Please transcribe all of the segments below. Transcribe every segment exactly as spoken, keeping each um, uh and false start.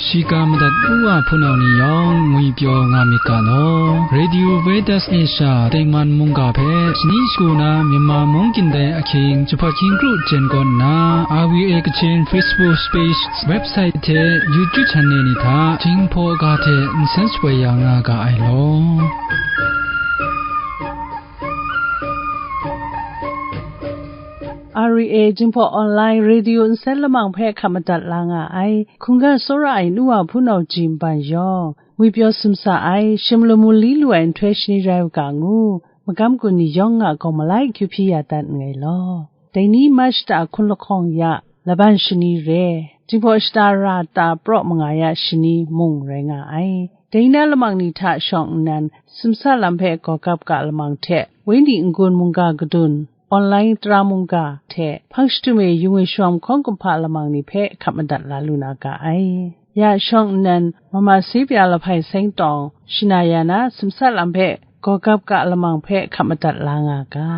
Shiga madat u wa hpunau ni yawng ngwi pyaw nga myit ga law. Radio Veritas Asia Taiman mungga hpe shani shagu na Myanmar mung kyin dai ahkying jahpawt hkying kru jen kaw nna, R V A Kachin Facebook page, website hte YouTube channel ni hta Jinghpaw ga hte nsen shapoi ya nga ga ai law. R V A Jinghpaw Online Radio nsen lamang hpe hkap madat la nga ai, hkungga tsawra ai nu wa hpunau ji nban yawng, ngwi pyaw sumsa ai, shim lamu li lu ai nhtoi shani rai u ga ngu, magam gun ni yawng a gaw malai akyu hpyi ya dat nngai law. Dai ni March shata hkun lahkawng ya, laban shani re, Jinghpaw shata ra ta praw manga ya shani mung rai nga ai. Dai na lamang ni hta shawng nnan, sumsa lam hpe gawgap ga lamang hte, Wenyi n-gun mungga kadun, online tara mungga hte hpang shadum e yung e shawng hkawng kumhpa lamang ni hpe hkap madat la lu na ga ai. Ya shawng nnan, Mama Sipya Lahpai Seng Tawng shana ya na sumsa lam hpe gawgap ga lamang hpe hkap madat la nga ga.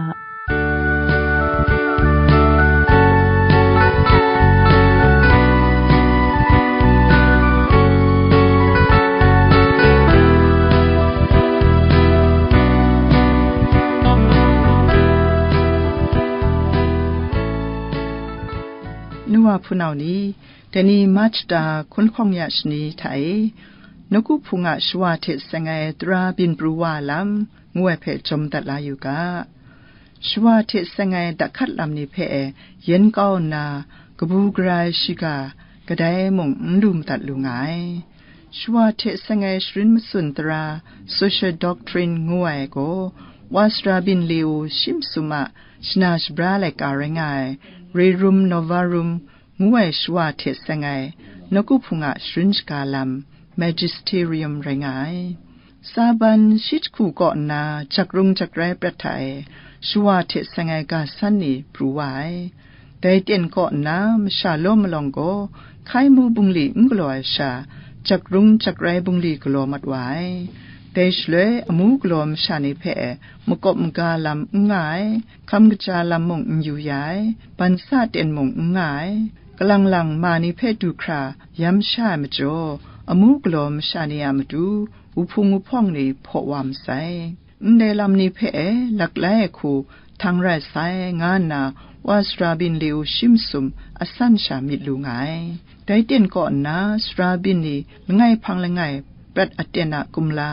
Nu wa hpunau ni, dai ni March shata hkun lahkawng ya shani hta e, nawku hpung a shawa hte seng ai tara byin pru wa lam ngu ai hpe jawm dat la yu ga. Shawa hte seng ai dakhkat lam ni hpe yen kau nna, kabu gara ai shiga kadai mung n lu madat lu nga ai. Shawa hte seng ai sharin matsun tara, social doctrine ngu ai gaw, Wa sara byin le u shi masum a shana shabra laika rai nga ai, Rerum Novarum ngu ai shawa hte seng ai, nawku hpung a sharin shaga lam, Magisterium rai nga ai. Saban shi jahku kaw nna jakrung jakrai prat hta e, shawa hte seng ai ga san ni pru wa ai. Dai ten kaw nna masha law malawng gaw, hkai mu bungli n galaw ai sha, jakrung jakrai bungli galaw mat wa ai. Dai shaloi amu galaw masha ni hpe makawp maga lam n nga ai, hkam kaja lam mung n yu ya ai, bansa ten mung n nga ai, kalang lang ma ni hpe du hkra yam sha ai majaw, amu galaw masha ni a matu, wuhpung wuhpawng ni hpaw wa masai. Ndai lam ni hpe e laklai ai hku htang rai sai, nga nna Wa sara byin le u shi masum asan sha myit lu nga ai. Dai ten kaw nna, sara byin ni langai hpang langai prat aten a kumla,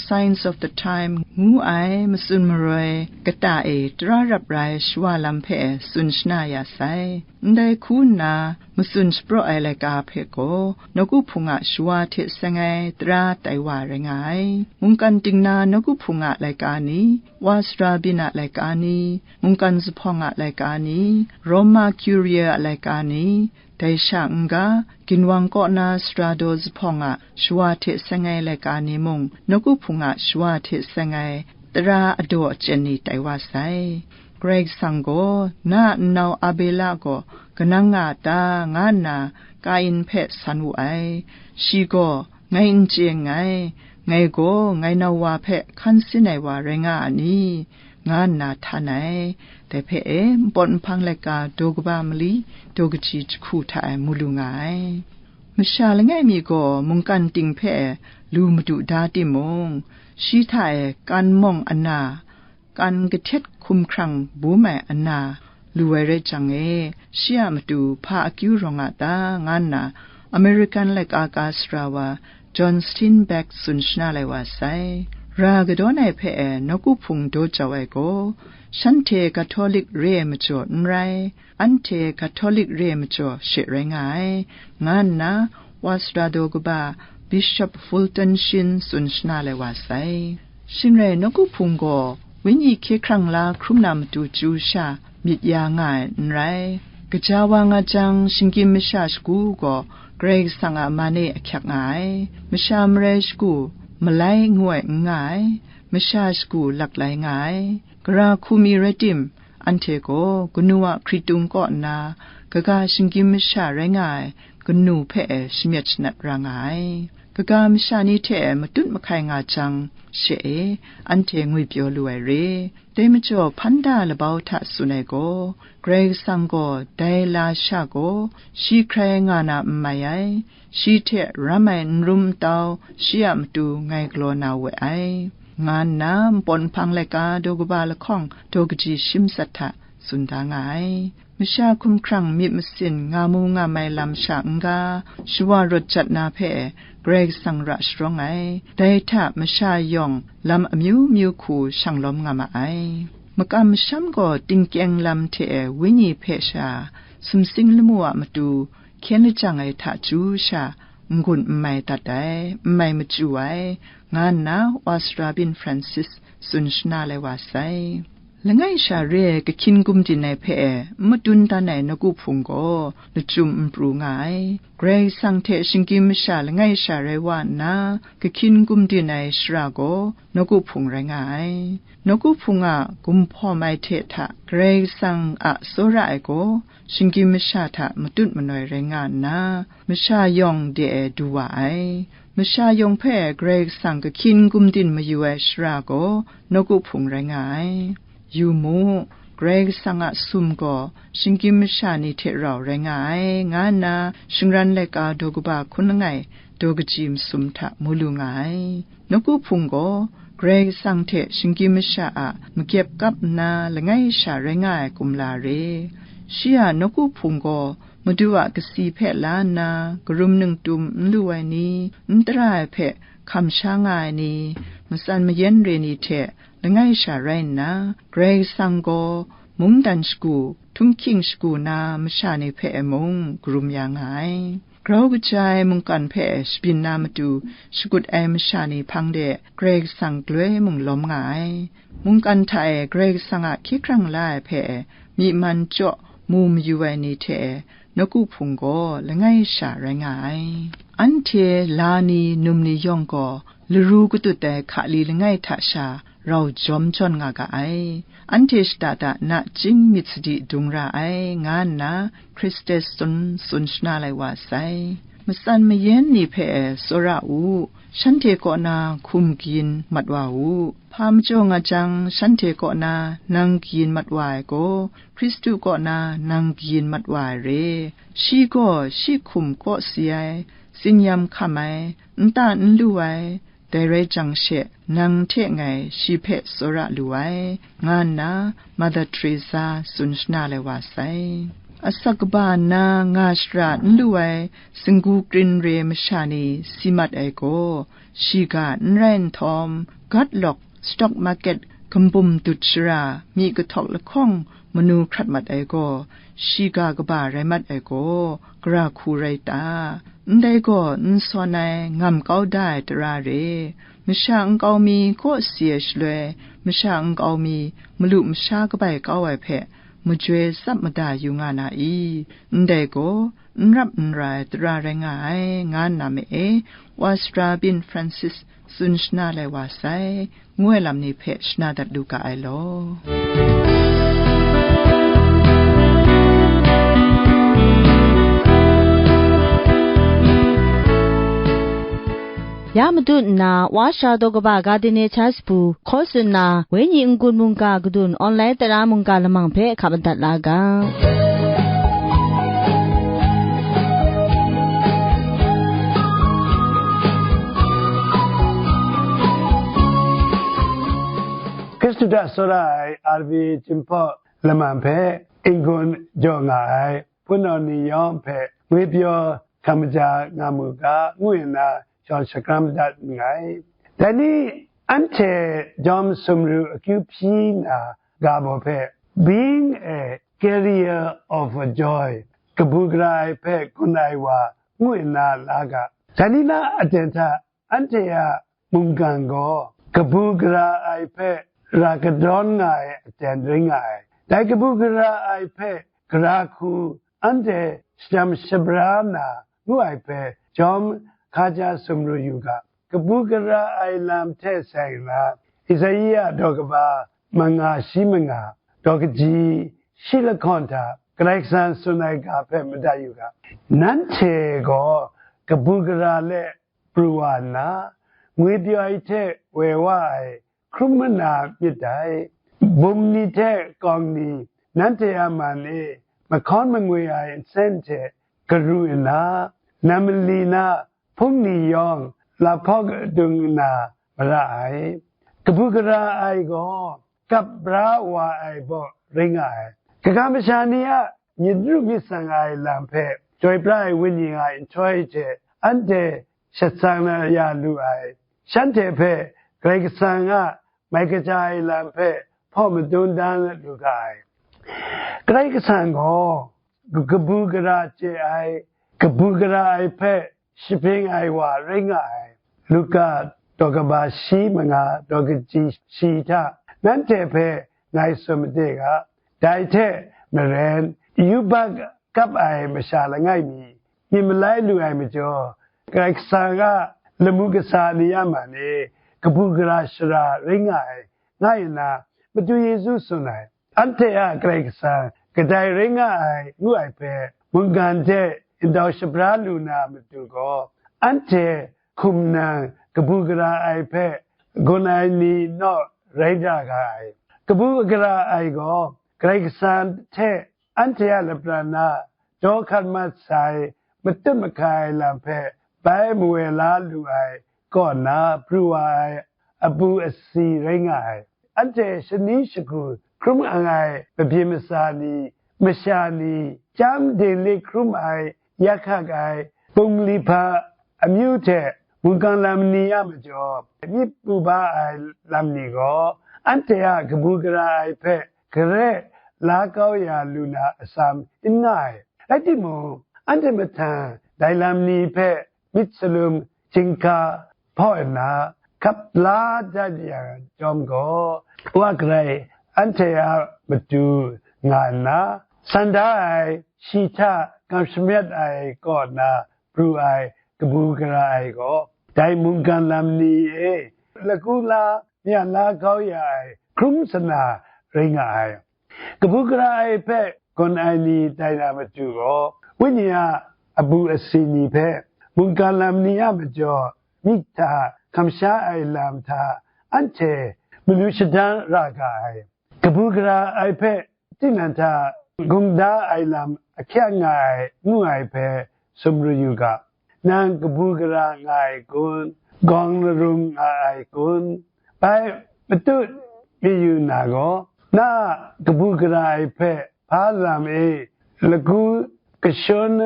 Signs of the Time ngu ai matsun maroi kata e tara rap rai shawa lam hpe tsun shana ya sai. Ndai hku nna, matsun shapraw ai laika hpe gaw, nawku hpung a shawa hte seng ai tara tai wa rai nga ai. Mungkan ting na nawku hpung a laika ni, Wa sara byin a laika ni, mungkan zuphpawng a laika ni, Roma Curia a laika ni, dai sha n-ga, ginwang kaw na sara daw zuphpawng a shawa hte seng ai laika ni mung, nawku hpung a shawa hte seng ai tara adaw achyen ni tai wa sai. Karai Kasang gaw, na a nnau Abela gaw kanang nga a ta, nga nna Kain hpe san wu ai. Shi gaw, "Ngai n chye nngai, ngai gaw ngai nau wa hpe hkan sin ai wa rai nga a ni?" nga nna htan ai. Dai hpe e, npawt nhpang laika daw kaba mali daw kaji jahku hta e mu lu nga ai. Masha langai mi gaw mungkan ting hpe lu madu da timung, shi hta e kan mawng ana, kan kahtet hkum hkrang bum ai ana lu ai rai jang e, shi a matu hpa akyu rawng a ta, nga nna American laika ka sara wa John Steinbeck tsun shana lai wa sai. Ra kadawn ai hpe e nawku hpung daw jau ai gaw, shanhte Catholic re ai majaw n rai, anhte Catholic re ai majaw she rai nga ai, nga nna wa sara daw kaba Bishop Fulton Sheen tsun shana lai wa sai. Shing rai, nawku hpung gaw wenyi hkye hkrang la hkrum na matu chyu sha myit ya nga ai n rai. Gaja wa nga jang, shinggyim masha shagu gaw Karai Kasang a man e ahkyak nga ai. Masha marai shagu malai ngu ai n nga ai, masha shagu laklai nga ai. Gara hku mi rai tim, anhte gaw kanu a hkritung kaw nna, kaga shinggyim masha rai nga ai kanu hpe e shamyet shanat ra nga ai. Kaga masha ni hte matut mahkai nga jang, she e, anhte ngwipyaw lu ai re. Dai majaw, hpan da labau hta tsun ai gaw, Karai Kasang gaw dai lasha gaw shi hkrai nga na n mai ai, shi hte ram ai n rum n tau shi a matu ngai galaw na we ai, nga nna Npawt Nhpang laika daw kaba lahkawng daw kaji shi matsat hta tsun da nga ai. Masha hkumhkrang myit masin nga mu nga mai lam sha n-ga, shawa rawt jat na hpe Karai Kasang ra sharawng ai. Dai hta masha yawng lam amyu myu hku shang lawm nga ma ai. Makam masham gaw tingkyeng lam hte wenyi hpe sha sumsing lamu a matu hkyen lajang ai hta chyu sha n-gun n mai dat ai, n mai machyu ai, nga nna Wa Sara Byin Francis tsun shana lai wa sai. Langai sha re ai kahkyin gumdin ai hpe n madun dan ai nawku hpung gaw lachyum n pru nga ai. Karai Kasang hte shinggyim masha langai sha rai wa nna, kahkyin gumdin ai shara gaw nawku hpung rai nga ai. Nawku hpung a gumhpawm ai hte hta Karai Kasang a tsawra ai gaw, shinggyim masha hta matut manoi rai nga nna, masha yawng de e du wa ai. Masha yawng hpe Karai Kasang kahkyin gumdin mayu ai shara gaw nawku hpung rai nga ai. Yu mu, Karai Kasang a sum gaw shinggyim masha ni hte rau rai nga ai, nga nna shingran laika daw kaba hkun langai daw kaji masum hta mu lu nga ai. Nawku hpung gaw Karai Kasang hte shinggyim masha a makyep kap nna langai sha rai nga ai kumla re. Shi a nawku hpung gaw Madu a kasi hpe la nna, karum ningtum n lu ai ni, n tara ai hpe hkam sha nga ai ni, matsan mayan re ni hte langai sha rai nna, Karai Kasang gaw mungdan shagu, htunghking shagu na masha ni hpe mung karum ya nga ai. Grau kaja ai mungkan hpe shabyin na matu shakut ai masha ni hpang de Karai Kasang galoi mung lawm nga ai. Mungkan hta e Karai Kasang a hkye hkrang la ai hpe myi man jaw mu mayu ai ni hte nawku hpung gaw langai sha rai nga ai. Anhte la ni, num ni yawng gaw laru katut ai hkali langai hta sha rau jawm jawn nga ga ai. Anhte shada da nachying myit sadi dung ra ai, nga nna Hkristus tsun tsun shana lai wa sai. Matsan mayan ni hpe tsawra u, shanhte kaw na hkum kayin mat wa u. Hpa majaw nga jang, shanhte kaw na nang kayin mat wa ai gaw, Hkristu kaw na nang kayin mat wa ai re. Shi gaw shi hkum kaw si ai, tsin-yam hkam ai, nta n lu ai, dai rai jang she, nang hte ngai shi hpe tsawra lu ai, nga nna Mother Teresa tsun shana lai wa sai. Asak kaba nna nga shara n lu ai singgu krin re masha ni si mat ai gaw, shiga n rai nhtawm, gat lawk stock market gambum dut shara, myi kahtawk lahkawng manu hkrat mat ai gaw, shiga kaba rai mat ai gaw, gara hku rai ta? Ndai gaw n sawn ai, ngam kau da ai tara re. Masha nkau mi kaw si ai shaloi, masha nkau mi malu masha kabai kau ai hpe majoi tsap mada yu nga na i? Ndai gaw, n rap n ra ai tara rai nga ai, nga nna ma e, Wa Sara Byin Francis tsun shana lai wa sai, ngu ai lam ni hpe shana dat lu ga ai law. Ya matut nna, Wa Sara Daw Kaba Gardiner Church bu hkaw tsun na, Wenyi n-gun mungga kadun online tara mungga lamang hpe hkap madat la ga. Hkristu hta tsawra ai R V Jinghpaw Laman hpe n-gun jaw nga ai hpunau ni yawng hpe ngwipyaw hkam maja nga mu ga, ngu nna shawng shakram dat nngai. Dai ni anhte jawm sumru akyu hpyi na ga baw hpe, being a carrier of a joy, kabu gara ai hpe gun ai wa, ngu nna la ga. Dai ni na aten hta anhte a mungkan gaw kabu gara ai hpe ra kadawn nga ai aten ring nga ai. Dai kabu gara ai hpe gara hku anhte shadam shabra na ngu ai hpe jawm hkaja sumru yu ga. Kabu gara ai lam hte seng na, Isaiah daw kaba manga shi manga, daw kaji shi lahkawng hta Karai Kasang tsun ai ga hpe madat yu ga. Nanhte gaw kabu gara le pru wa nna, ngwi pyaw ai hte woi wa ai hkrum mana myit dai. Bum ni hte kawng ni, nanhte a man e mahkawn mangwi ai nsen hte garu nna, nam mali na hpung ni yawng lahpawk dung nna mara ai. Kabu gara ai gaw kap bra wa ai baw rai nga ai. Kaga masha ni a myit ru myit tsang ai lam hpe Chyoi pra ai Wenyi nga nhtoi hte anhte shat tsang na ya lu ai, shanhte hpe Karai Kasang a mai kaja ai lam hpe hpaw madun dan lu ga ai. Karai Kasang gaw kabu gara chye ai, kabu gara ai hpe shapring ai wa rai nga ai. Luka daw kaba shi manga daw kaji shi hta nanhte hpe ngai tsun made ga, dai hte maren yubak kap ai masha langai mi, myit malai lu ai majaw, Karai Kasang a lamu kasa ni a man e kabu gara shara rai nga ai, nga nna Madu Yesu tsun ai. Anhte a Karai Kasang kadai rai nga ai ngu ai hpe mungkan hte ndau shabra lu na matu gaw, anhte hkum nang kabu gara ai hpe gun ai ni naw rai ra ga ai. Kabu gara ai gaw Karai Kasang hte anhte a lapran na daw hkat mat sai matut mahkai ai lam hpe bai mawai la lu ai kaw na pru wa ai abu asi rai nga ai. Anhte shani shagu hkrum ang ai mabyin masa ni, masha ni, chyam dinglik hkrum ai, yak hkak ai, bungli hpa amyu hte mungkan lam ni a majaw, myit pru ba ai lam ni gaw, anhte a kabu gara ai hpe gare la kau ya lu na atsam n nga ai. Rai timung, anhte mahtang dai lam ni hpe myit salum chyinghka hpaw nna hkap la dat yang chyawm gaw, Wa Karai anhte a matu nga nna, san da ai, shi hta gam shamyat ai kaw na pru ai kabu gara ai gaw, dai mungkan lam ni e lagu la mya la kau ya ai hkrum sana rai nga ai. Kabu gara ai hpe gawn ai ni tai na matu gaw, Wenyi a abu asi ni hpe mungkan lam ni a majaw myit hta hkam sha ai lam hta anhte manu shadan ra ga ai. Kabu gara ai hpe tinang hta gung da ai lam ahkyak nga ai ngu ai hpe sumru yu ga. Nang kabu gara nga ai kun? Gawng larung nga ai kun? Bai matut mi yu na gaw, na a kabu gara ai hpe hpa lam e lagu kashun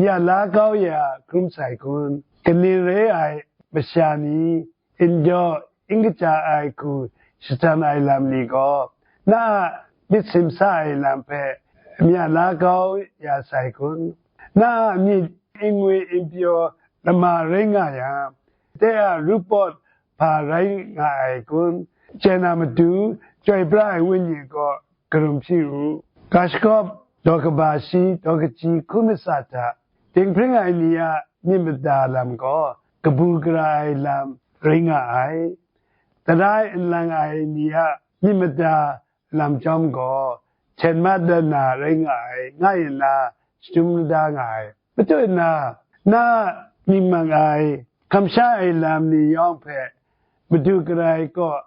ya la kau ya hkrum sai kun? Kaning re ai masha ni, n jaw n kaja ai hku shatan ai lam ni gaw, na a myit simsa ai lam hpe mya la kau ya sai kun? Na a myit n ngwi n pyaw lama rai nga yang, de a rupawt hpa rai nga ai kun? Chyen a matu, Chyoi pra ai Wenyi gaw karum hpyi u. Ga shagawp daw kaba shi daw kaji hkun masat hta dinghpring ai ni a myit mada lam gaw kabu gara ai lam rai nga ai. Darai nlang ai ni a myit mada lam chyawm gaw, hten mat dat na rai nga ai, nga nna shadum da nga ai. Matu nna, na a myit mang ai, hkam sha ai lam ni yawng hpe Madu Karai kaw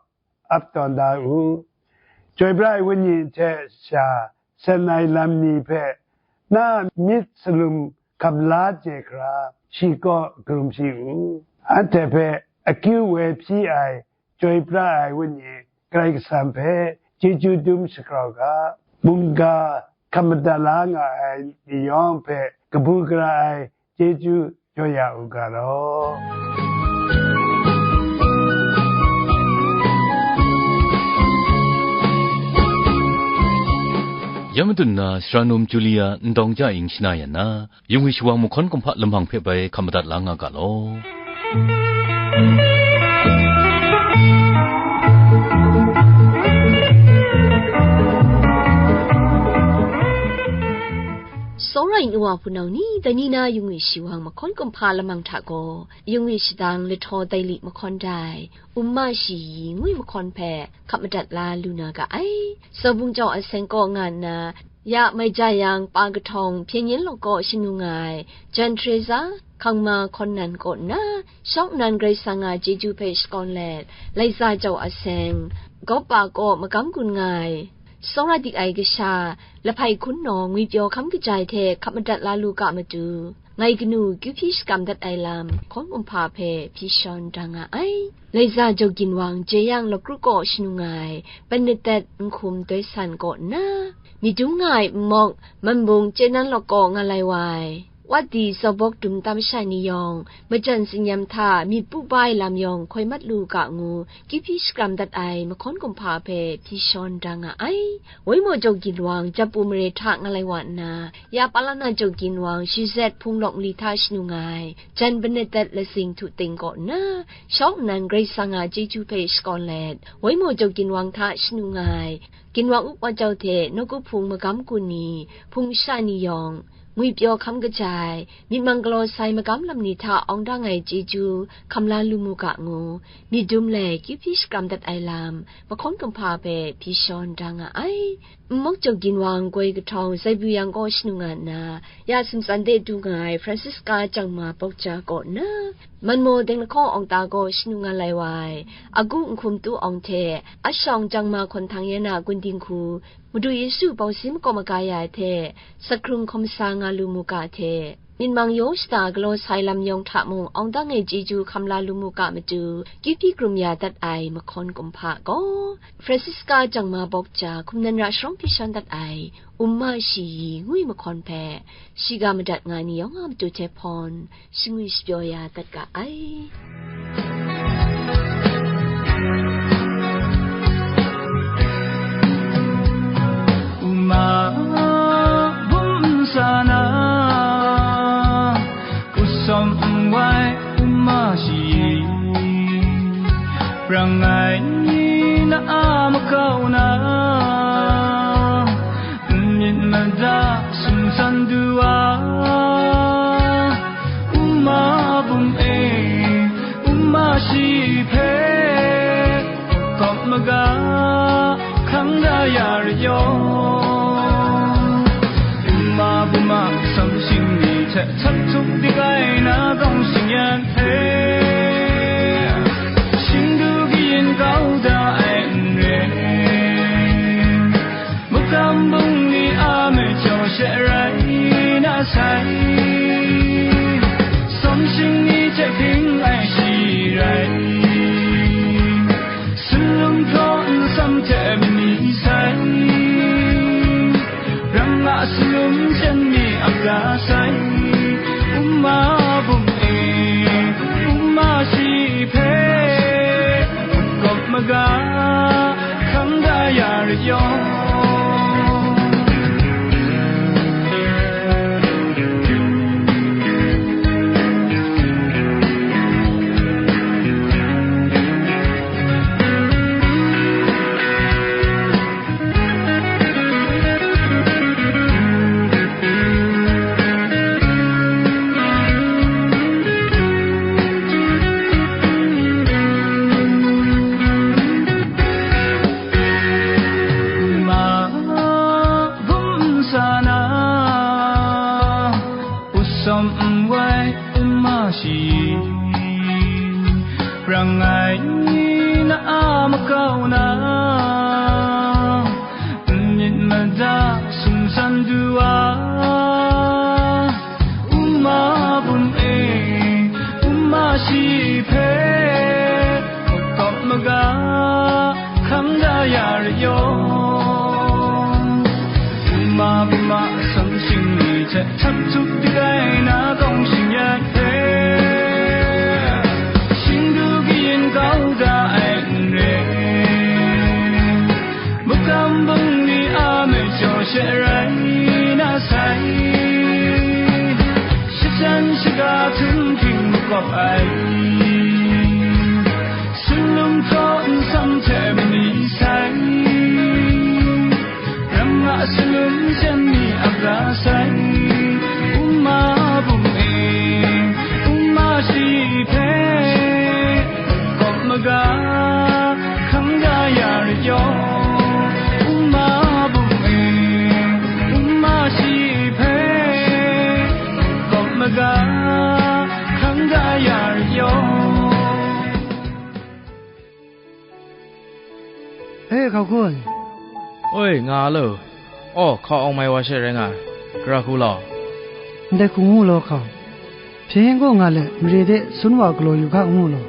ap tawn da u. Chyoi pra ai Wenyi hte sha sen ai lam ni hpe na a myit salum hkam la chye hkra, shi kaw karum hpyi u. Anhte hpe akyu woi hpyi ai Chyoi pra ai Wenyi Karai Kasang hpe chyeju dum shagrau ga. Mungga hkam madat la nga ai ni yawng hpe kabu gara ai chyeju jaw ya u ga law. Ya madun na, sara num Julia ndawng ja ing shana ya na, yung e shawang mahkawn kumhpa lamang hpe bai hkam madat la nga ga law. Sawra yin wa hpunau ni, dai ni na yung e shawang mahkawn kumhpa lamang hta gaw, yung e shadang lahtaw daili mahkawn dai, Umma Shayi ngwi mahkawn hpe hkap madat la lu na ga ai. Sawbung jau a seng kaw nga nna, ya mai ja yang pa kahtawng Hpyen Yen Law kaw shanu nga ai Jan Teresa, hkangma hkawn nan kaw nna, shawng nnan Karai Kasang a chyeju hpe shakawn let, Laiza jau a seng, Gawpa kaw magam gun nga ai, tsawra dik ai kasha, lahpai hkun nawng ngwipyaw hkam kaja ai hte hkap madat la lu ga matu, ngai kanu kyu hpyi shakram dat ai lam, hkawn kumhpa hpe hpyi shawn da nga ai. Laiza jau ginwang jeyang lakru kaw shanu nga ai, Bernadette nhkum doi san kaw nna, myit dum nga ai nmawk, Manbung chye nan lawk kaw nga lai wa ai, Wadi Zawbawk dum tam sha ni yawng, majan tsinyam hta myit pu ba ai lam yawng hkoi mat lu ga ngu, kyu hpyi shakram dat ai mahkawn kumhpa hpe hpyi shawn da nga ai. Waimaw jau ginwang Japu mare hta nga lai wa nna, ya Palana jau ginwang Shizet hpung lawk mali hta shanu nga ai, jan Bernadette lasing htu ting kaw nna, shawng nnan Karai Kasang a chyeju hpe shakawn let, waimaw jau ginwang hta shanu nga ai, ginwang up wa jau hte nawku hpung magam gun ni, hpung sha ni yawng, ngwipyaw hkam kaja ai, myit mang galaw sai magam lam ni hta awng dang ai chyeju hkam la lu mu ga ngu, myit dum lai kyu hpyi shakram dat ai lam, mahkawn kumhpa hpe hpyi shawn da nga ai. Nmawk jau ginwang goi kahtawng Zaibu yang kaw shanu nga nna, ya sumtsan de du nga ai Francisca Jangma Bawkja kaw nna, Manmaw Deng lahkawng awng ta kaw shanu nga lai wa ai, Agu nhkum tu awng hte, Ashawng Jangma Hkawn Htang Yan a Gun Dinghku, Madu Yesu bawng si makawp maga ya ai hte, Sakrung hkawm sa nga lu mu ga hte, myit mang yaw shada galaw sai lam yawng hta mung awng dang ai chyeju hkam la lu mu ga matu, kyu hpyi krum ya dat ai mahkawn kumhpa gaw, Francisca Jangma Bawkja hkum nan ra sharawng hpyi shawn dat ai, Uma Shayi ngu ai mahkawn hpe, shiga madat nga ai ni yawng a matu hte hpawn, shangwi shapyaw ya dat ga ai. Uma bum nsa na, kusawm nwai uma shi, prang ai na a makau na, myit mada sumsan du a, uma bum e, uma shi hpe, kawp maga, hkang da ya rai yaw. Uma bum a sam shing ni hte htak htuk dik ai na gawng shing yan hpe, shing du kayin kau da ai n re. Makam bungli a mei jaw she rai na sai, sawm shing ni hte hping ai shi rai, sunlum hpraw nsam hte mani sai, rang a sunlum jen mi ap ga sai, uma bum e, uma shi hpe, kawp maga, hkang da ya rai yaw. Uma bum nsa na, usawm nwai uma shi, prang ai na a makau na, myit mada sumsan du a, uma bum e, uma shi hpe, kawp maga, hkang da ya rai yaw. Uma bum a sam shing ni hte htak htuk dik ai na gawng shing yan hpe, shing du kayin kau da ai n re. Makam bungli a mei jaw she rai na sai, shajan shaga htung hpring makawp ai, sunlum hpraw nsam hte mani sai, rang a sunlum jen mi ap ra sai, uma bum e, uma shi hpe, kawp maga, hkang da ya rai yaw, uma bum e, uma shi hpe, kawp maga, E, hkau hkun. Oi, nga a lo. Aw, hkau awng mai wa she rai nga ai. Gara hku law. Ndai hku ngu law hkau. Hpyen yen gaw nga let, mare de sun wa galaw yu hka ngu law.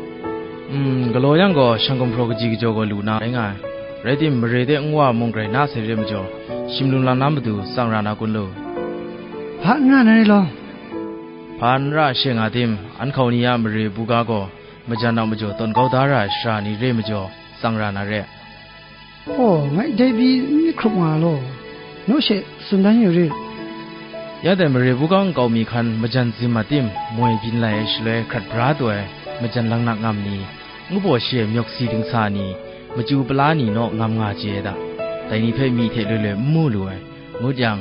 Mm, galaw yang gaw, shang gumhpraw kaji kajaw gaw lu na rai nga ai. Rai tim, mare de nwa mung grai na sai re majaw, shim lum lam na matu tsang ra na kun lu. Hpa n ra na re law. Hpa n ra she nga tim, an hkau ni a mare buga gaw, majan a majaw tawn kau da ra ai shara ni re majaw, tsang ra na re. Aw, ngai dai pyi n myit hkrup nga law, naw she tsun dan yu rit. Ya dai mare buga nkau mi hkan majan zim a tim, moi byin lai ai shaloi hkrat bra taw ai majan langnak ngam ni, ngu baw shi ai myawk si dingsa ni, machyu pala ni naw ngam nga chye ai da. Dai ni hpe myi hte loi loi n mu lu ai. Ngut yang,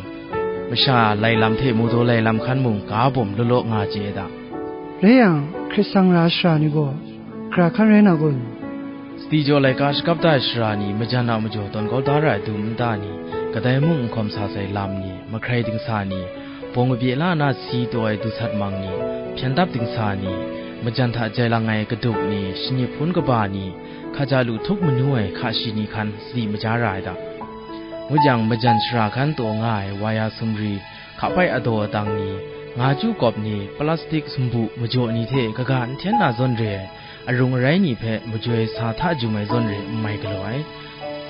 masha lai lam hte mawdaw lai lam hkan mung ga bawm law law nga chye ai da. Rai yang, hkrit sang ra ai shara ni gaw, gara hkan rai na kun? Sadi jaw laika shakap da ai shara ni, majan a majaw tawn kau da ra ai dum nta ni, kadai mung n hkawm sa sai lam ni, mahkrai dingsa ni, bawng kabye la na si taw ai du sat mang ni, hpyen dap dingsa ni, majan hta jai lang ai kaduk ni, shanyi hpun kaba ni, hkaja lu htup manu ai hka shi ni hkan sadi maja ra ai da. Ngut yang, majan shara hkan taw nga ai waya sumri, hka pai adaw adang ni, nga chyu kawp ni, plastik sumbu majaw ni hte kaga n hten na zawn re ai, arung arai ni hpe majoi sa hta jum ai zawn re n mai galaw ai.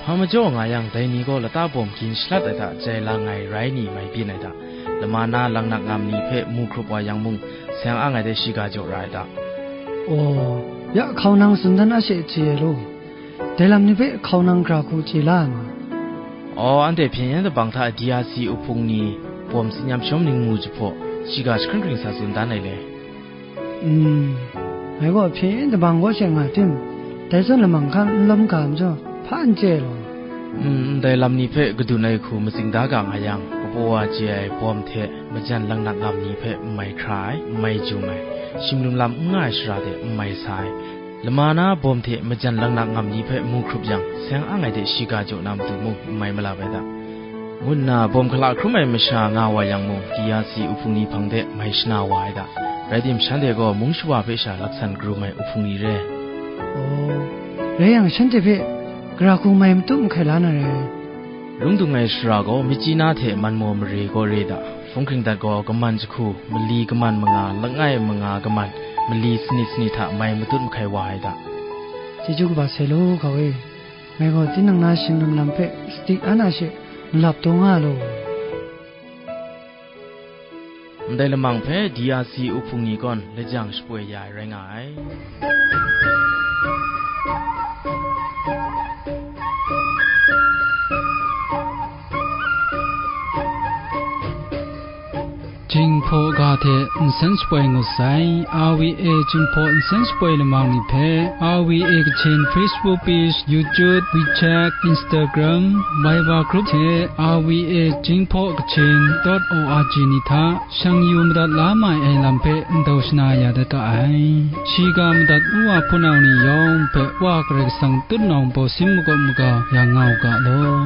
Hpa majaw nga yang, dai ni gaw lata bawm gin shalat ai hta jai lang ai rai ni mai byin ai hta, lama na langnak ngam ni hpe mu hkrup wa yang mung, seng ang ai de shiga jaw ra ai hta. Aw, ya hkau nang tsun dan a she chye ai law. Dai lam ni hpe hkau nang gara hku chye la ai ma? Aw, anhte hpyen yen dabang hta D R C uhpung ni bawm tsin yam shawm ning mu jahpaw, shiga jahkring hkring sa tsun dan ai le. Mm, ngai gaw hpyen yen dabang gaw she nga tim, dai zawn lamang hkan n lawm ga majaw, hpa n chye law. Mm, ndai lam ni hpe kadun ai hku matsing da ga nga yang, kapaw wa chye ai bawm hte majan langnak ngam ni hpe n mai hkra ai, n mai jum ai, shim lum lam n nga ai shara de n mai sa ai, lama na bawm hte majan langnak ngam ni hpe mu hkrup yang, seng ang ai de shiga jaw na matu mung n mai malap ai da, ngu nna bawm hkala hkrum ai masha nga wa yang mung, D R C uhpung ni hpang de mai shana wa ai da. Rai tim, shanhte gaw mung shawa hpe sha laksan karum ai uhpung ni re. Aw, rai yang, shanhte hpe gara hku mai matut mahkai la na re. Lung dung ai shara gaw, Myitkyina hte Manmaw mare gaw re da. Hpung hkring dat gaw, kaman jahku, mali kaman manga, langai manga kaman, mali sanit sanit hta mai matut mahkai wa ai da. Chyeju kaba sai law, hkau e. Ngai gaw tinang na shing lum lam hpe sadi an a she malap taw nga law. Ndai lamang hpe D R C uhpung ni gaw lajang shapoi ya ai rai nga ai. Jinghpaw ga hte nsen shapoi ngut sai, R V A Jinghpaw nsen shapoi lamang ni hpe, R V A Kachin Facebook page, YouTube, WeChat, Instagram, Viber group hte R V A Jinghpaw Kachin dot O R G ni hta shang yu madat la mai ai lam hpe ndau shana ya dat ga ai. Shiga madat nu wa hpunau ni yawng hpe Wa Karai Kasang tutnawng bawsin makawp maga ya nga u ga law.